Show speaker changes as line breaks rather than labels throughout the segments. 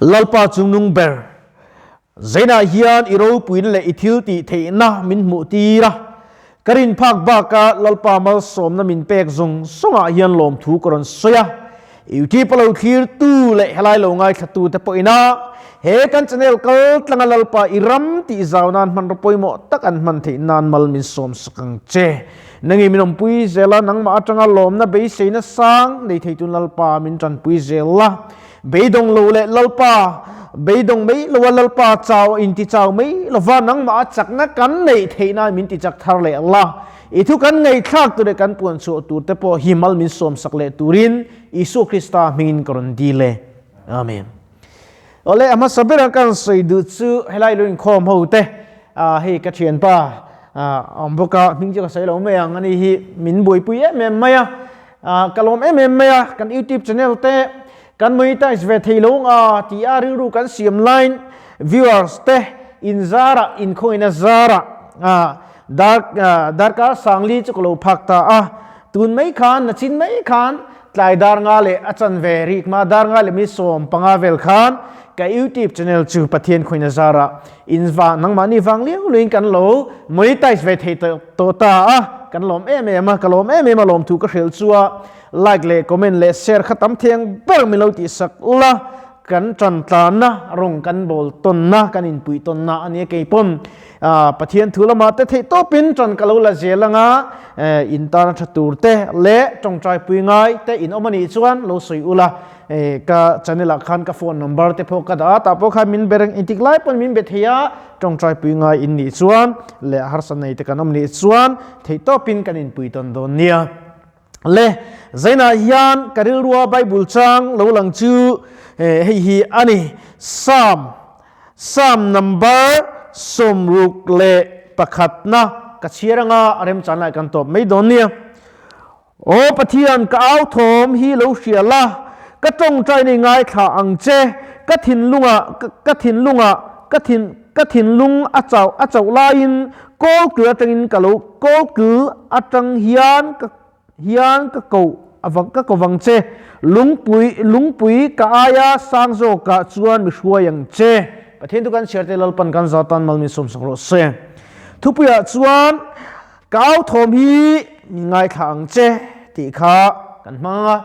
Lalpa chungnung ber, Zainah hian i ropuina leh i thiltih theihna min hmuh tir a, ka rin phak baka Lalpa malsawmna min pek zawng zawngah hian lawmthu ka rawn sawi a. YouTube a lo thlirtu leh helai lo ngaithlatute pawhina he kan channel kal tlanga Lalpa i ram tih zau nan hmanraw pawimawh tak an hman theih nan mal min sawm sak ang che. Nangi min awmpui zel a, nangmah atanga lawmna beiseina sang nei thei tun Lalpa min tanpui zel la. Beidawng lo leh Lalpa beidawng mai lo a, Lalpa chau inti chau mai lova nangmah a chakna kan neih theih nan min ti chak thar leh la. I thu kan ngaihthlak tur leh kan puan chhuah tur te pawh hi mal min sawmsak leh turin Isua Krista hmingin ka rawn dil e. Amen. Awle, a hmasa bera kan sawi duh chu helai lo inkhawm ho te, hei ka thianpa awm bawk a, hming chu ka sawi lo mai ang, ani hi min buaipui em em mai a, ka lawm em em mai a, kan YouTube channel te kan monetize ve thei lo nga ti a rilru kan siam laiin viewers te inzarah inkhawina zarah Dar darkar sangli chu ka lo phak ta a, tun mai khan nachin mai khan tlai dar nga leh a chanve rik ma dar nga leh mi 15 vel khan ka YouTube channel chu Pathian khawina zarah in va nangmahni vang liau luiin kan lo monetize ve thei tawh ta a, kan lawm em em a, ka lawm em em a lawmthu ka hrilh chu a, like leh comment leh share kha tam thiang ber min lo tihsak ula. Kan tan tlanna rawng kan bawl tawnna, kan inpuih tawnna a nia keipawn Pathian thu lamah te theih tawpin tan ka lo la zel anga in tana tha tur te leh tawngtai pui ngai te in awm a nih chuan lo sawi ula ka channel ah khan ka phone number te pawh ka dah a, tah pawh khan min be reng intik lai pawn min be thei a, tawngtai pui ngai in nih chuan leh harsa nei te kan awm nih chuan theih tawpin kan inpui tawn dawn nia. Le, zainah hian ka rilrua Bible chang lo lang chu hei hi a ni, Psalm, Psalm number 61 ka chhiar anga a remchan lai kan tawp mai dawn nia. Aw Pathian, ka au thawm hi lo hria la, ka tawngtai nei ngaithla ang che, ka thinlungah, ka thinlungah, ka thin, ka thinlung a chauh, a chauh laiin Kawlkil atangin ka lo kawlkil atang hian ka hian ka ko avang ka ko vang che. Lungpui lungpui ka aia sang zawkah chuan mi hruai ang che. Pathian chu kan chhiar te Lalpan kan za tan mal min sawmsak rawh se. Thupuiah chuan ka au thawm hi min ngaithla ang che tih kha kan hmang ang a.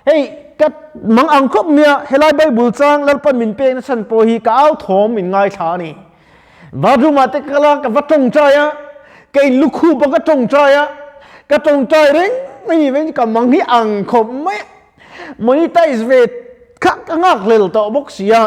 Hei ka mang ang khawp mai a, helai Bible chang Lalpan min pekna chhan pawh hi ka au thawm min ngaithla a ni. Bathroom ah te ka kal a, ka va tawngtai a, ka in lukhup a ka tawngtai a, ka tawngtai reng mai ni veng ka mang hi ang khawp mai a, monetize ve kha ka nghak hlel tawh bawk si a,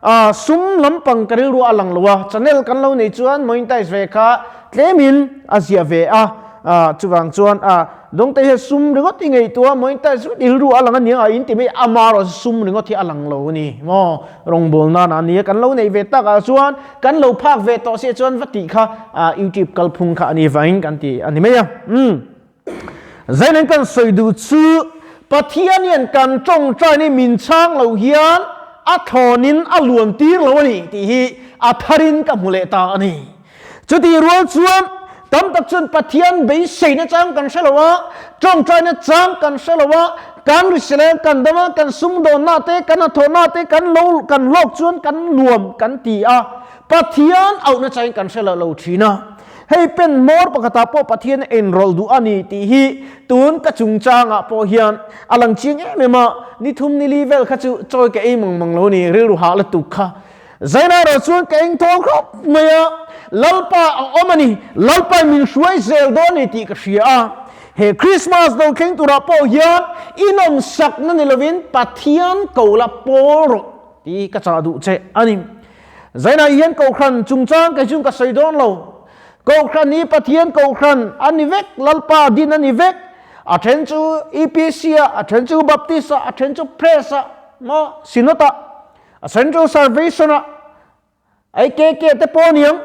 ah sum lampang ka rilru a lang lo a, channel kan lo nei chuan monetize ve kha tlemin a ziah ve a, ah chuvang chuan ah. Dawngte hian sum ringawt i ngaihtuah a, monetize ringawt i rilru a lang a nia, in ti mai ama erawh sum ringawt hi a lang lo a ni maw? Rawngbâwl nana a nia, kan lo neih ve takah chuan kan lo phak ve tawh sia chuan va tih kha YouTube kalphung kha a ni vangin kan ti a ni mai a. Umm. Zainen kan sawi duh chu Pathian hian kan tawngtaina hi min chhang lo hian a thlawnin a luan tir lo a ni tih hi a tharin ka hmu leh ta a ni. Chutih rual chuan tam tak chuan Pathian beiseina chang kan hre lo a, tawngtaina chang kan hre lo a, kan hrisel kan dam a, kan sumdawnna te, kan hnathawhna te kan lo kan hlawk chuan kan nuam kan ti a, Pathian auhna changin kan hre lo lo thin a. Hei pen hmawr pakhatah pawh Pathian a enrawlh duh a ni tih hi tun ka chungchangah pawh hian a lang chiang em em a, ni thum ni li vel kha chu chawi ka ei mang mang lo a ni, rilru hah lutuk kha. Zaina erawh chuan ka eng thawl khawp mai a, Lalpa a awm a ni, Lalpa min hruai zel dawn a ni tih ka hria a. He Krismas lo thleng turah pawh hian inawmsakna ni lovin Pathian ko la pawl rawh tih ka chah duh che a ni. Zaina hian Kohhran chungchang kei chu ka sawi dawn lo. Kohhran hi Pathian Kohhran a ni vek, Lalpa din a ni vek. A then chu EPC ah, a then chu Baptist ah, a then chu Press ah, maw Synod ah. A Central Salvation a ai ke ke te pawh niang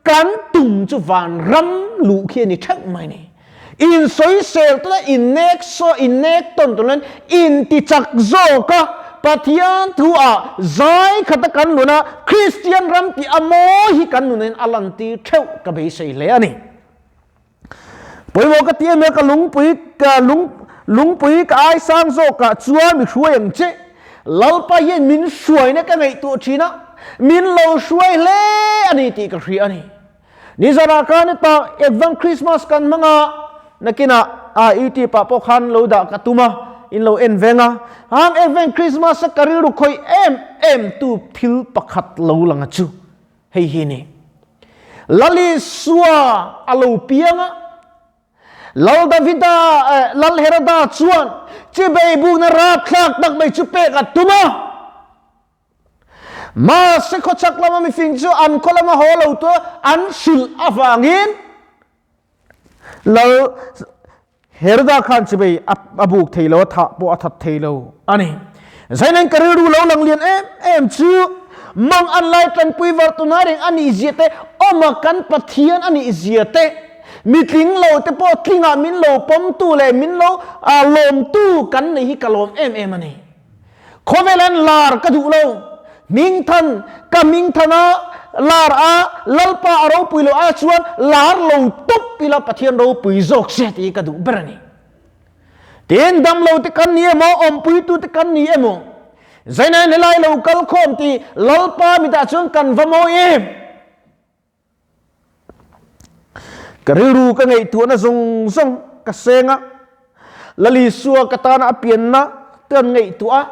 kan tum chu van ram luh khi a ni theuh mai ni. In sawisel te in nek saw in nek tawn tawn in in ti chak zawk a Pathian thu ah zai khat a kan nun a Kristian ram tih a mawi hi kan nun in a lan tir theuh ka beisei hle a ni. Pawimawh ka ti em e, ka lungpui ka lung lungpui ka ai sang zawkah chuan mi hruai ang che. Lalpa hian min hruaina ka ngaihtuah thin a, min lo hruai hle a ni tih ka hria a ni. Nizanah khan hetah Advent Christmas kan hmang a, nakinah a YouTube ah pawh khan lo dah ka tum a, in lo en veng a. Hang Advent Christmas a ka rilru khawih em em tu thil pakhat lo lang a chu hei hi ni. Lal Isua a lo piang a, Lal Davida, Lal Heroda chuan chibei bukna rapthlak tak mai chu pek a tum a. Mahse khawchhak lama mifing chu an khaw lama haw lo tu an hrilh avangin Lal Heroda khan chibei a buk thei lo, a thah pawh a that thei lo a ni. Zainen ka rilru lo lang lian em em chu mang an lai tanpui var tunai reng a nih zia te, awma kan Pathian a nih zia te, mitling lo te pawh tlingah min lo pawmtu leh min lo lawmtu kan nei hi ka lawm em em a ni. Khawvel an lar ka duh lo. Hmingthan ka hmingthan a, lar a, Lalpa a ropui lo a chuan lar lo tawp ila Pathian ropui zawk se tih hi ka duh ber a ni. Tin damlo te kan ni emaw, awmpuitu te kan ni emaw, Zainain helai lo kal khawm tih Lalpa mitah chuan kan va mawi em? Ka rilru ka ngaihtuahna zawng zawng ka seng a, Lal Isua ka tana a pianna te an ngaihtuah a,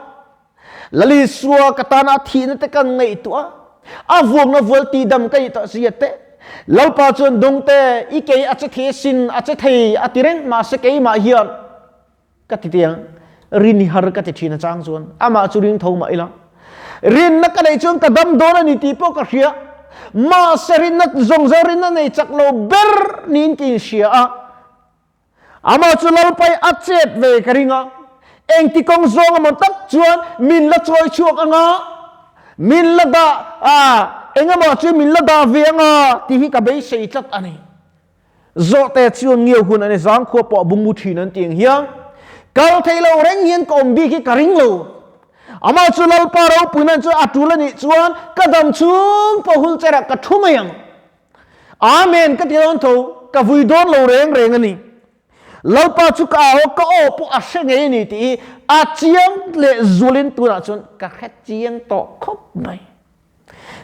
Lal Isua ka tana a thihna te kan ngaihtuah a, a vuakna vual tihdam ka nih tawh zia te, Lalpa chuan dawngte i kei a che thei asin, a che thei a ti reng mahse keimah hian ka ti tiang rin hi har ka ti thin a chang chuan amah chu ring tho mah ila rinna ka neih chuan ka dam dawn a ni tih pawh ka hria mahse rinna zawng zawng rinna nei chak lo ber niin ka inhria a amah chu lalpai a chet ve ka ring a engti kawng zawng emaw tak chuan min la chawi chhuak anga min la dah a engemaw chu min la dah ve anga tih hi ka beisei tlat a ni. Zawhte chuan ngiau hun an i zangkhua pawh a bungbu thin an ti ang hian kal thei lo reng hian ka awm bik hi ka ring lo. Amah chu Lalpa ropui nan chuan a tul a nih chuan ka dam chhung pawh hulchair ah ka thu mai ang. Amen ka ti dawn tho, ka vui dawn lo reng reng a ni. Lalpa chu ka au a, ka aw pawh a hre ngei a ni tih hi a chiang leh zualin tunah chuan ka hre chiang tawh khawp mai.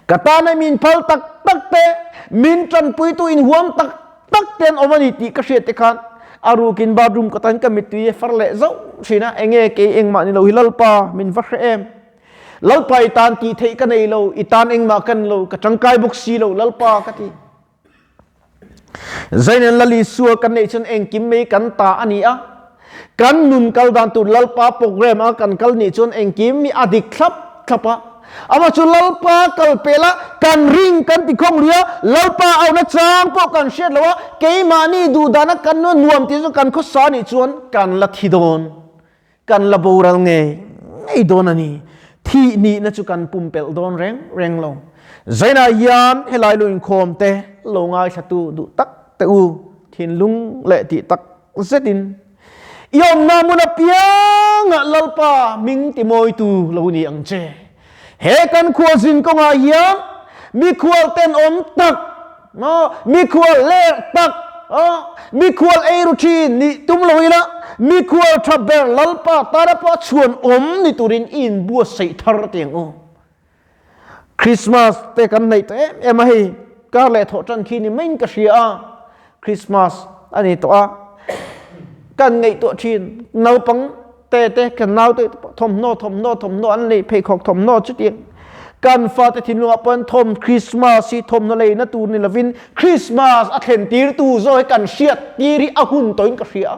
Ka tana min phal tak tak te, min tanpuitu inhuam tak tak te an awm a ni tih ka hriat te khan a rukin bathroom ka tan ka mittui a far leh zauh thin a, enge kei engmah ni lo hi Lalpa min va hre em? Lalpa i tan tih theih ka nei lo, i tan engmah ka ni lo, ka tangkai bawk si lo Lalpa ka ti. Zainen Lal Isua kan neih chuan engkim mai kan ta a ni a, kan nun kal dan tur Lalpa program a kan kal nih chuan engkim hi a dik thlap thlap a. Amah chu Lalpa kal pel a, kan ring kan ti khawng lui a, Lalpa auhna chang pawh kan hriat lo a, keimahni duhdana kan nuam tih chu kan khawsa nih chuan kan la thi dawn. Kan la boral ngei ngei dawn a ni. Thih nihna chu kan pumpelh dawn reng reng lo. Zainah hian helai lo inkhawm te lo ngaithlatu duh tak te u, thinlung leh tih tak zetin i awmna hmun apiangah Lalpa hming timawitu lo ni ang che. He kan khualzin kawngah hian mikhual tenawm tak, mikhual ler tak, mikhual eiru thin nih tum lo ila, mikhual tha ber Lalpa tana pawh a chhuan awm ni turin i inbuatsaih thar teh ang u. Christmas te kan hnaih tawh em em a hei, kar leh thawh tan khi ni maiin ka hria a, Christmas a ni tawh a, kan ngaihtuah thin naupang te te kan nau te thawmhnaw thawmhnaw thawmhnaw an lei pheikhawk thawmhnaw chutiang kan fate thinlungah pawh thawm Christmas hi thawmhnaw leina tur ni lovin Christmas a thlen tir tu zawk hi kan hriat tir hi a hun tawhin ka hria a.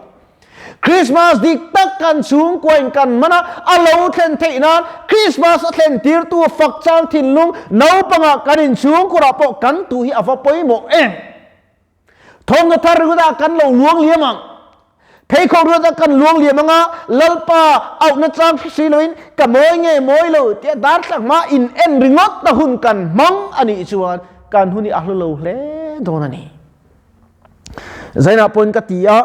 Christmas dik tak kan chhungkua in kan hman a, a lo thlen theih nan Christmas a thlen tir tu fak chang thinlung naupangah kan inchhungkurah pawh kan tuh hi a va pawimawh em. Thawmhnaw thar ringawtah kan lo luang liam ang. Pheikhawk ringawtah kan luang liam ang a, Lalpa auhna chang hre si loin ka mawi nge mawi lo tia darthlang hma in en ringawt na hun kan hmang a nih chuan kan hun hi a hlu lo hle dawn a ni. Zainah pawhin ka ti a,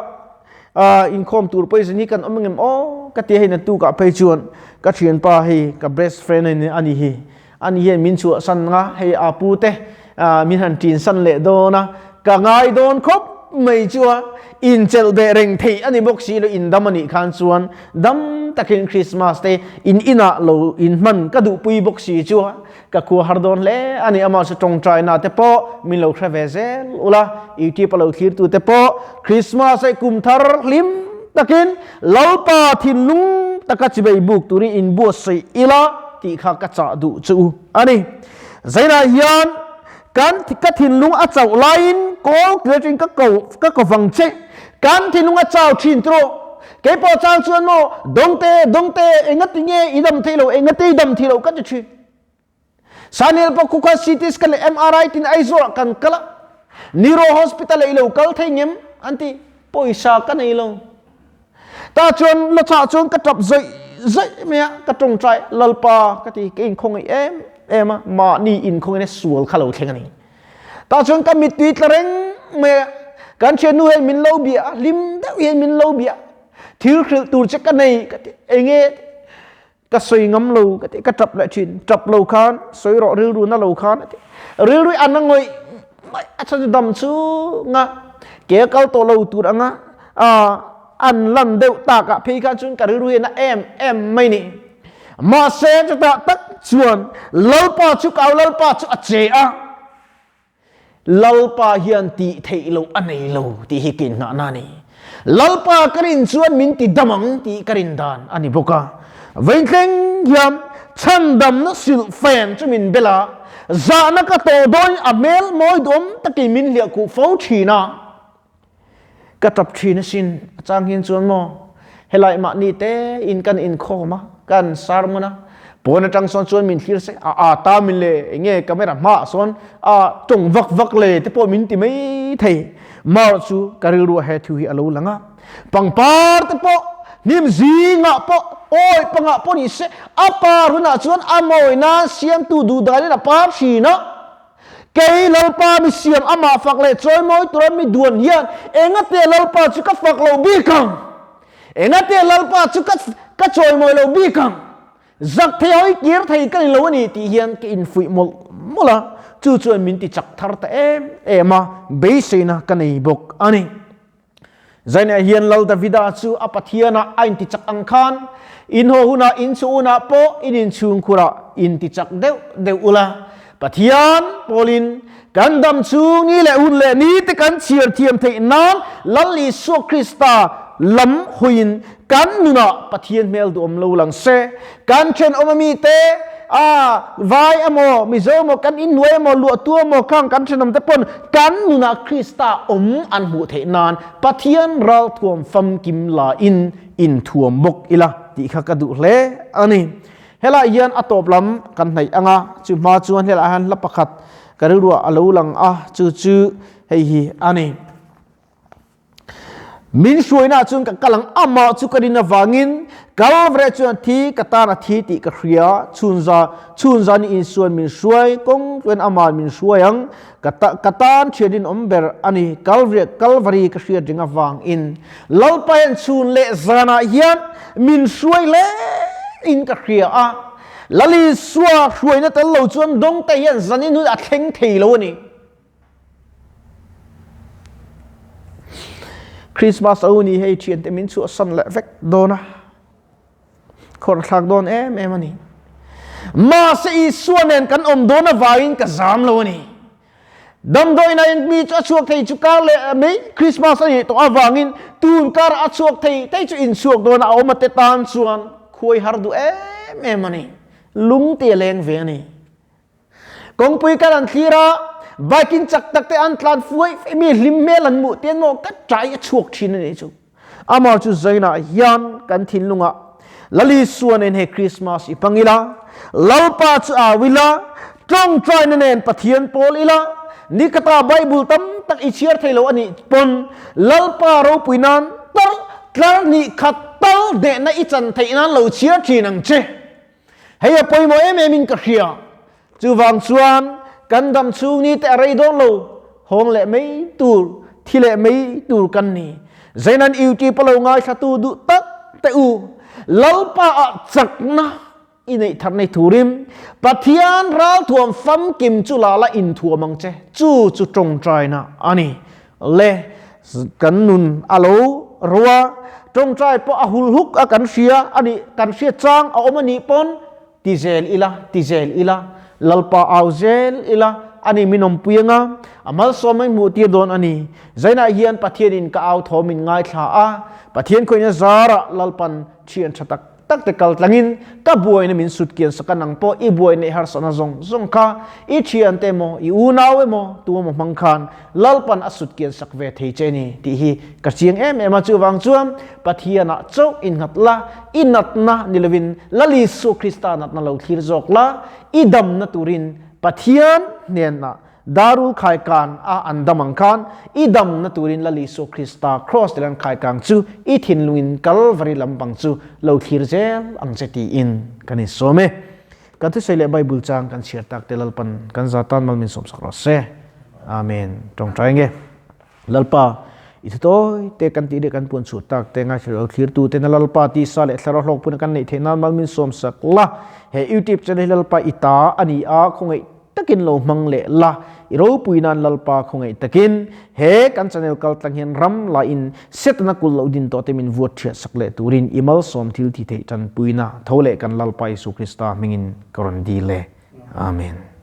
inkhawm tur pawh hi kan awm angem aw ka ti a, hei naktukah phei chuan ka thianpa hei ka best friend a ni hi. Ani hian min chhuahsan nga, hei a pu te min han ṭinsan leh dawn a, ka ngai dawn khawp mai chu a, inchelh beh reng theih a ni bawk si lo, indam a nih khan chuan dam takin Christmas te in inah lo in hman ka duhpui bawk si chu a, ka khua har dawn hle a ni. Amah chu tawngtaina te pawh min lo hre ve zel ula, YouTube a lo thlirtu te pawh Christmas hei kum thar hlim takin Lalpa thinlung taka chibei buk turin in buatsaih ila tih kha ka chah duh chu u a ni. Zainah hian kan ka thinlung a chauh laiin kawl kil atangin ka ko ka ko vang che. Kan thinlung a chau thin tawh. Keipawh chang chuan maw dawngte dawngte engati nge i dam theih loh engati i dam thih loh ka ti thin. Saniel pawh khu khan CT scan leh MRI tin Aizawl ah kan kal a, Neuro Hospital ah i lo kal thei ngem an ti, pawisa ka nei lo. Tah chuan lawchah chuan ka tap zawih zawih mai a, ka tawngtai Lalpa ka ti, ka inkhawngaih em em a, mahni inkhawngaihna sual kha lo thleng a ni. Tah chuan ka mittui tla reng mai a, kan thiannu hian min lo bia a, hlim deuh hian min lo bia, thil hrilh tur che ka nei ka ti, enge ka sawi ngam lo ka ti ka tap leh thin tap lo khan sawi rawh rilru na lo khan a ti rilru an a ngawih ngawih a chhan chu dam chunga ke a kal tawh lo tur anga a an lan deuh tak ah phei khan chuan ka rilru hian a em em mai ni mahse chutah tak chuan lalpa chu kau lalpa chu a che a Lalpa hian tih theih loh a nei lo tih hi ka inngahna a ni. Lalpa ka rin chuan min ti dam ang tih ka rin dan a ni bawk a. Veintleng hian chhandamna silh fan chu min bel a, zahna ka tawh dawn a hmel mawi duam takin min hliah khuh fo thin a. Ka tap thin asin, a chang hian chuan maw helai mahni te in kan inkhawm a, kan sermon a, pawn atang sawn chuan min thlir sek a, a ta min le enge camera hmaah sawn a tawng vak vak le te pawh min ti mai thei. Mar chu ka rilru a he thu hi a lo lang a, pangpar te pawh hnim zingah pawh awi pangah pawh ni se a par hunah chuan a mawi nan siamtu duhdanin a par thin a. Kei Lalpa mi siam amah fak leh chawimawi tura mi duan hian engate Lalpa chu ka fak lo bik ang? Engate Lalpa chu ka ka chawimawi lo bik ang? Zak thei hawi kir thei ka ni lo a ni tih hian ka infuih mawlh mawlh a, chu chuan min ti chak thar ta em em a, beiseina ka nei bawk a ni. Zainah hian Lal Davida chu a Pathianah a intichak ang khan, in haw hunah, in chhuh hunah pawh in inchhungkhurah intichak deuh deuh ula. Pathian pawlin kan dam chhung ni leh hun leh ni te kan chhiar thiam theih nan Lal Isua Krista lam hawiin kan nunah Pathian hmel duhawm lo lang se. Kan thenawm ami te, a vai emaw, Mizo emaw, kan inhnuai emaw, luahtu emaw khang kan thenawm te pawn kan nunah Krista awm an hmuh theih nan Pathian ralthuam famkim la in inthuam bawk ila tih kha ka duh hle a ni. Helai hian a tawp lam kan hnaih ang a, chu hma chuan helai hian hla pakhat ka rilruah a lo lang a, chu chu hei hi a ni. Min hruaina chuan ka kal ang, amah chu ka rin avangin Kalvare chuan thi ka tan a thi tih ka hria, chhunza chhunza ni insuan min hruai, kawng chuan amah min hruai ang, ka ta ka tan thian rinawm ber a ni, Kalvare Kalvari ka hriat ring avangin Lalpa hian chhun leh zanah hian min hruai hle in ka hria a, Lalisua hruaina tel lo chuan dawngte hian zanin hun a thleng thei lo a ni. Christmas a uni hei thiante min chhuahsan leh vek dawn a, khawr thlak dawn em em a ni. Mahse Isua nen kan awm dawn avangin ka zam lo a ni. Damdawiin a in mi chu a chhuak thei chu kar leh mai Christmas a nih tawh avangin tun kar a chhuak thei thei chu inchhuak dawn a awm a te tan chuan khuai har duh em em a ni. Lung te a leng ve a ni. Kawngpui kal an thlir a, bike in chak tak te an tlan fuai fai mi hlim hmel an hmuh te an maw ka ṭai a chhuak ṭhin a nih chu. Amah chu zainah hian kan thinlungah Lal Isua nen he Christmas i hmang ila, Lalpa chu au ila, ṭawngṭaina nen Pathian pawl ila, nikhatah Bible tam tak i chhiar thei lo a nih pawn Lalpa ropui nan tal tlar hnih khat tal hnehna i chan theih nan lo chhiar ṭhin ang che. Hei a pawimawh em em in ka hria. Chuvang chuan kan dam chhung ni te a rei dawn lo, hawng leh mai tur, thi leh mai tur kan ni. Zeinan YouTube a lo ngaithlatu duh tak te u, Lalpa ah chakna i neih thar nei turin Pathian ralthuam famkim chu la la inthuam ang che, chu chu tawngtaina a ni. Le kan nun a lo ro a. Tawngtai pawh a hul huk a kan hria a nih, kan hriat chang a awm a nih pawn ti zel ila, ti zel ila, Lalpa au zel ila a ni min awmpui anga, a malsawm mai hmuh tir dawn a ni. Zainah hian Pathianin ka au thawm min ngaithla a, Pathian khawina zarah Lalpan thian tha tak tak te kal tlangin ka buaina min sut kian sak a, nang pawh i buai neih harsatna zawng zawng kha i thiante emaw i unau emaw tu emaw hmang khan Lalpan a sut kian sak ve thei che ni tih hi ka chiang em em a, chuvang chuan Pathianah chauh innghat la, i natna ni lovin Lal Isua Krista natna lo thlir zawk la, i damna turin Pathian hnenah Darul khaikan a an dam ang khan i damna turin Lal Isua Krista Kraws tel an khaikang chu i thinlungin Kalvari lampang chu lo thlir zel ang che tiin kan insawm e. Kan thusawi leh Bible chang kan chhiar tak te Lalpan kan za tan mal min sawmsak rawh se. Amen. Tawngtai nge. Lalpa, i thu tawi te kan tih leh kan puan chhuah tak te ngaithla lo thlirtu te na Lalpa tisa leh thlarau hlawk puna kan neih theih nan mal min sawmsak la. He YouTube channel hi Lalpa i ta a ni a, khawngaih takin lo hmang leh la, i ropui nan Lalpa khawngaih takin he kan channel kal tlang hian ram la in Setana kul lo din tawh te min vuat thiah sak leh turin i malsawm thil thi theih tanpuina tho leh kan Lalpa Isu Krista hmingin ka rawn dil e. Amen.